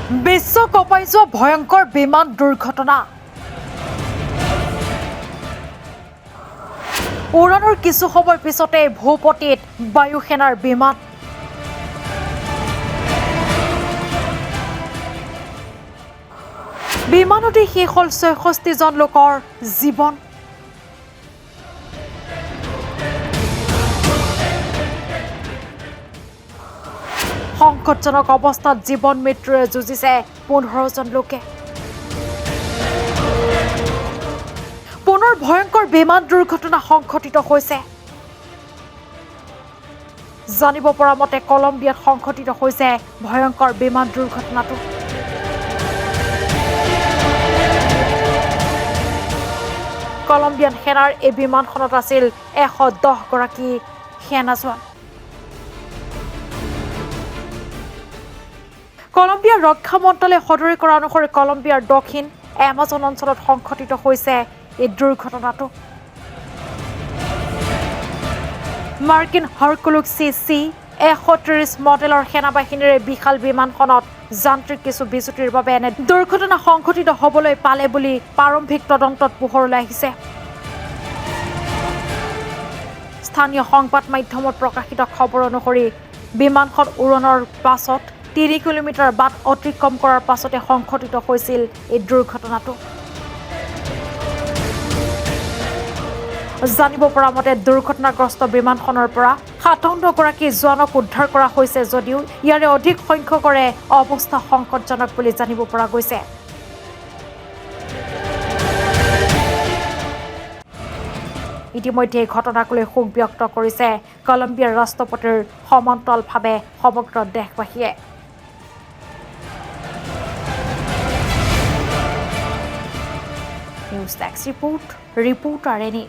বিশ্ব কঁপাই যোৱা ভয়ংকৰ বিমান দুৰ্ঘটনা। উৰণৰ কিছু সময় পিছতে ভূপতিত বায়ুসেনাৰ বিমান। বিমানতে শেষ হ'ল ৬৬ জন লোকৰ জীৱন। সংকটজনক অৱস্থাত জীৱন মৃত্যুৰে যুঁজিছে ১৫ জন লোকে। পুনৰ ভয়ংকৰ বিমান দুৰ্ঘটনা সংঘটিত হৈছে। জানিব পৰা মতে কলম্বিয়াত সংঘটিত হৈছে ভয়ংকৰ বিমান দুৰ্ঘটনাটো। কলম্বিয়ান সেনাৰ এই বিমানখনত আছিল ১১০ গৰাকী সেনা জোৱান। কলম্বিয়াৰ ৰক্ষা মন্ত্ৰালয়ে সদৰি কৰা অনুসৰি কলম্বিয়াৰ দক্ষিণ এমাজন অঞ্চলত সংঘটিত হৈছে এই দুৰ্ঘটনাটো। মাৰ্কিন হাৰকুলুক চি ১৩০ মডেলৰ সেনাবাহিনীৰ বিশাল বিমানখনত যান্ত্ৰিক কিছু বিজুতিৰ বাবে এনে দুৰ্ঘটনা সংঘটিত হ'বলৈ পালে বুলি প্ৰাৰম্ভিক তদন্তত পোহৰলৈ আহিছে। স্থানীয় সংবাদ মাধ্যমত প্ৰকাশিত খবৰ অনুসৰি বিমানখন উৰণৰ পাছত ৩ কিলোমিটাৰ বাট অতিক্ৰম কৰাৰ পাছতে সংঘটিত হৈছিল এই দুৰ্ঘটনাটো। জানিব পৰা মতে দুৰ্ঘটনাগ্ৰস্ত বিমানখনৰ পৰা ৫৭ গৰাকী জোৱানক উদ্ধাৰ কৰা হৈছে যদিও ইয়াৰে অধিক সংখ্যকৰে অৱস্থা সংকটজনক বুলি জানিব পৰা গৈছে। ইতিমধ্যে এই ঘটনাক লৈ শোক ব্যক্ত কৰিছে কলম্বিয়াৰ ৰাষ্ট্ৰপতিৰ সমান্তৰালভাৱে সমগ্ৰ দেশবাসীয়ে। News desk report, reporter any.